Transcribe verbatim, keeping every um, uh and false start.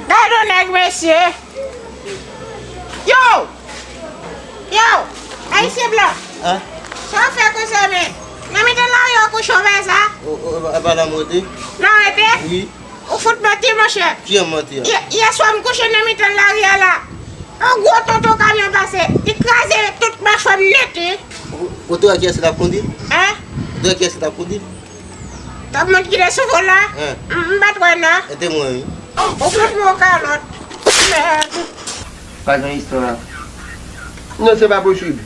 Gade yon nèg, mesye. Yo! Yo! Ayisyen blan! Hein? Sa w fè konsa, men? Nan mitan lari a w kouche w fè sa? O, o, e pa la m rete? La w rete? Wi. Ou fout manti, monchè. Ki an manti a? Yè, yè swa m kouche nan mitan lari a la. Yon gwo tonton kamyon pase. Li kraze tout machwa m nèt, wi. Ou, ou te wè kiyès ki t ap kondi? Hein? Ou te wè kiyès ki t ap kondi? T ap monte kite sou vòl la? Hein? M, m pa t wè non. E te mwen, wi. Ou fout mwen yon kalòt. Mèd. Pa gen istwa. Non, se pa posib.